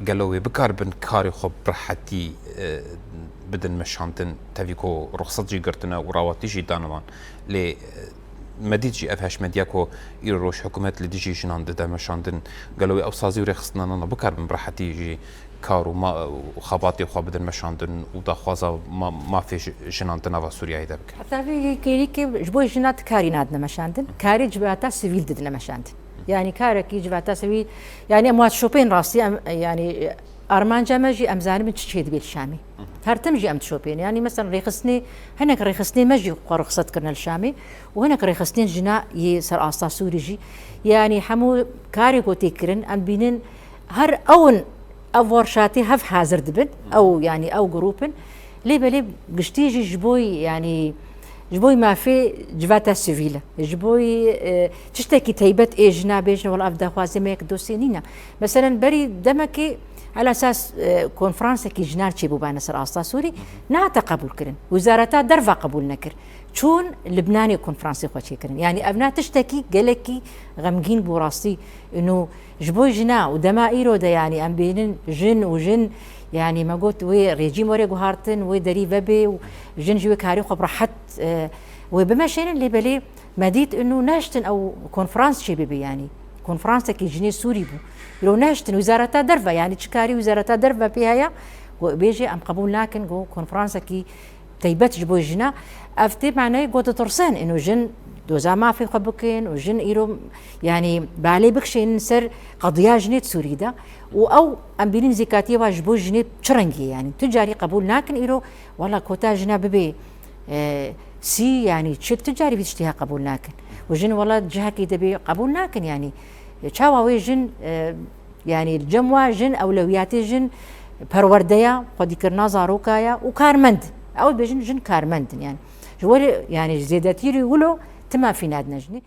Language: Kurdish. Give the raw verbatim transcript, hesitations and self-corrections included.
Gelo wê bikaribin karê xwe bi rehetî, e, bidin meşandin, tevî ku ruxset jî girtine û rawatî jî dane wan. Lê, e, me dît jî ev heşmediya ku îro roj hikûmet li dijî jinan dide meşandin, gelo wê ew sazî û rêxistinanana bikaribin bi rehetî jî kar û ma-, û xebatê xwe bidin meşandin û daxwaza ma-, mafê ji-, jinan di nava Sûriyeyê de bikin? Heta vê yekê ji bo jina ti karî nadine meşandin. Karê civata sivîl didine meşandin. Yanî karekî civata sivîl, yanî em wan dişopên rastî, em, yanî armanca me jî em zanibin çi çêdibê li Şamê. Her tim jî em dişopên. Yanî mesela rêxistinê, hinek rêxistinê me jî xwe ruxsat kirine li Şamê û hinek rêxistinên jina yê ser asta Sûrî jî. Yanî hemû karê ku tê kirin, em bînin her ew in, ev warşatê hev hazir dibin, ew, yanî ew grûp in. Lê belê giştî jî ji bo, yanî ji bo mafê civata sivîl e. Ji bo, e, tiştekî teybet ê jina bêjin, wela ev daxwazê me yek dosê nîne. Meselen berî demekê ala esas, e, konferansekî jinan çêbûbane ser asta Sûrî, nehate qebûl kirin. Wizareta Derva qebûl nekir. Çûn Libnanê konferansê xwe çêkirin. Yanî ev na tiştekî gelekî xemgîn bû rastî. Ino ji bo jina û dema îro de, yanî em bênin jin û jin, yanî me got wê rejîm were guhartin, wê derî vebê û jin ji wê karê xwe bi rehet, e, wê bimeşênin, lê belê me dît ino neştin ew konferans çê bibe, yanî konferansekî jinê Sûrî bû. Îro neştin, Wizareta Derve, yanî çi karî Wizareta Derve pê heye, ku bêjê em qebûl nakin, ku konferansekî teybet ji bo jina, ev tê manayê ku ditirsin, ino jin doza mafê xwe bikin û jin îro, yanî balê bikişênin ser qediya jinê di Sûrî de. Û ew em bînin zîkatiyê wa ji bo jinê çi rengî ye, yanî tu carî qebûl nakin îro, wela kota jina bibe, e, sî, yanî çi tu carî vî tiştî ha qebûl nakin. Û jin wela cihekî de bê qebûl nakin, yanî çawa wê jin, e, Yanî li cem wa jin ewlewiyatê jin perwerdeya, xwedîkirina zaroka ya û karmend. Ew dibêjin jin karmend in, yanî. Ji we re, yanî zêdetî re wilo ti mafî nadine jinê.